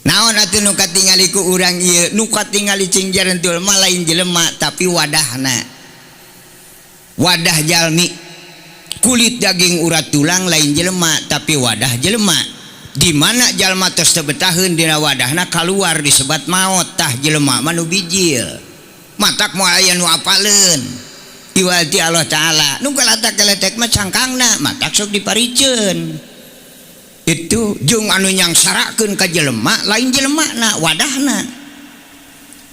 Naon atuh nu katingali ku urang ieu? Nu katingali cing jarentul mah lain jelema tapi wadahna. Wadah jalmi. Kulit daging urat tulang lain jelema tapi wadah jelema. Di mana jalma tos teu betaheun dina wadahna kaluar disebat maot tah jelema mah nu bijil. Matak moal aya nu apaleun. Iwal ti Allah Ta'ala. Nu galatak-galatek mah cangkangna matak sok dipariceun. Itu jeung anu nyangsarakeun ka jelema lain jelemana wadahna.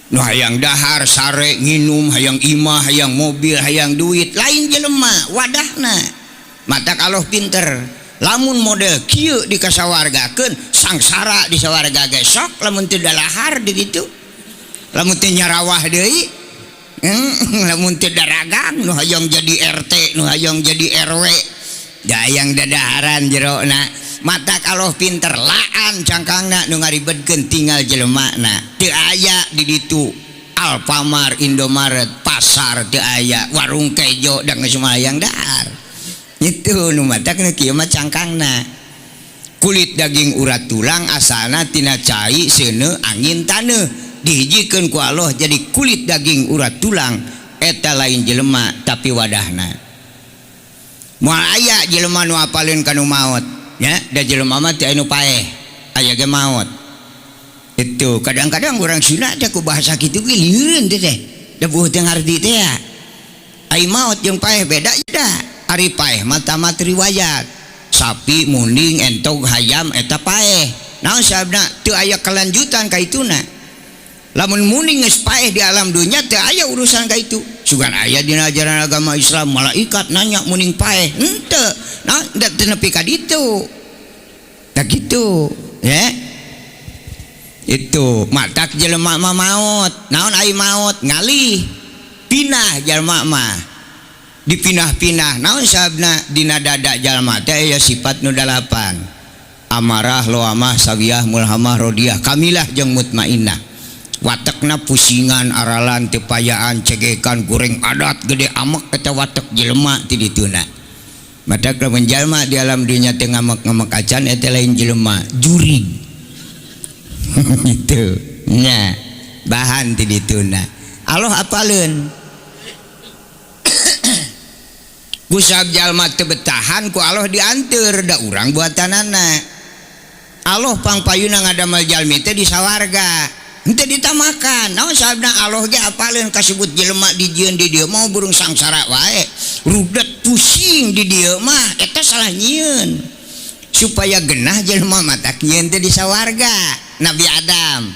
Nu hayang dahar sare nginum hayang imah hayang mobil hayang duit lain jelema wadahna. Matak Allah pinter. Lamun model kieu dikasawargakeun sangsara di sawarga ge sok lamun teu dalahar di ditu. Lamun teu nyarawah deui lamun teu daragang nu hayang jadi RT nu hayang jadi RW da hayang dadaharan jerona. Matak Allah pinter laan cangkangna nu ngaribetkeun tinggal jelemana teu aya di ditu Alfamart Indomaret pasar teu aya warung kejo da geus moal hayang dahar. Itu nu matak nu kieu mah cangkangna kulit daging urat tulang asalna tina cai seuneu angin taneuh dihijikeun ku Allah jadi kulit daging urat tulang eta lain jelema tapi wadahna. Moal aya jelema nu apaleun ka nu maot ya da jelema mah teu aya nu paeh aya ge maot. Itu kadang-kadang urang Sunda teh ku bahasa kitu ge lieureun teh teh da bueuh teu ngarti teh ya. Ai maot jeung paeh beda da. Ari paeh mah tamat riwayat sapi munding entog hayam eta paeh. Naon sababna teu aya kelanjutan ka ituna. Lamun munding geus paeh di alam dunya teu aya urusan ka itu. Sugan aya dina ajaran agama Islam malaikat nanya munding paeh henteu. Nah, da teu nepi ka ditu. Da kitu, ya. Itu matak jelema mah maot. Naon ai maot? Ngalih. Pinah jelema mah. Dipinah-pinah. Naon sababna dina dada jalma teh aya sifat nu dalapan. Amarah, loamah, sawiyah, mulhamah, rodiah, kamilah jeung mutmainnah. Watekna pusingan, aralan, tepayaan, cegekan, goreng adat, gede amek eta watek jelema ti dituna. Matak lamun jalma di alam dunya teu ngamek-ngamek acan eta lain jelema, jurig. Itu nya bahan ti dituna. Allah apaleun. Kusab jalma teu betahan ku Allah dianteur da urang buatanana. Allah pangpayuna ngadamel jalmi teh di sawarga. Henteu ditamakan. Naon sababna Allah ge apaleun kasebut jelema dijieun di dieu mau burung sangsara wae. Rudet pusing di dieu mah eta salah nyieun. Supaya genah jelema matak nyieun teh di sawarga. Nabi Adam.